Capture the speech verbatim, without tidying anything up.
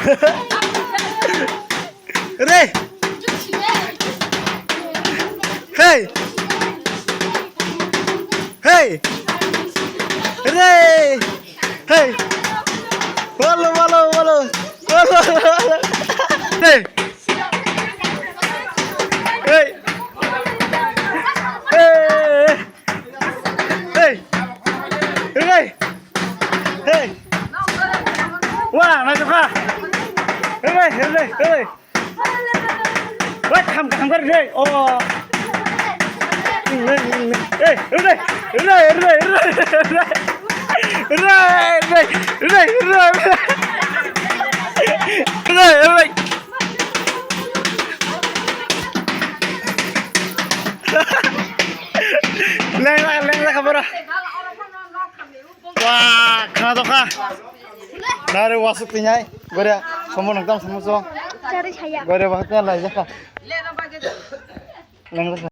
Re! Hey! Hey! Re! Hey! Walo, walo, walo! Walo, walo! Hey! Hey! Hey! Hey! Hey! Hey! Wa, naitokha! Hey! Hey! Hey! Wa, kham, kham kar, hey! Oh! Hey! Hey! Hey! Hey! Hey! Hey! Leng la, leng la khabara. Wah, khana to kha. Nare wasuk tinyai. Gore, somo nangtam somo so. Chari saya. Gore, bahkan lai jakha. Leng la.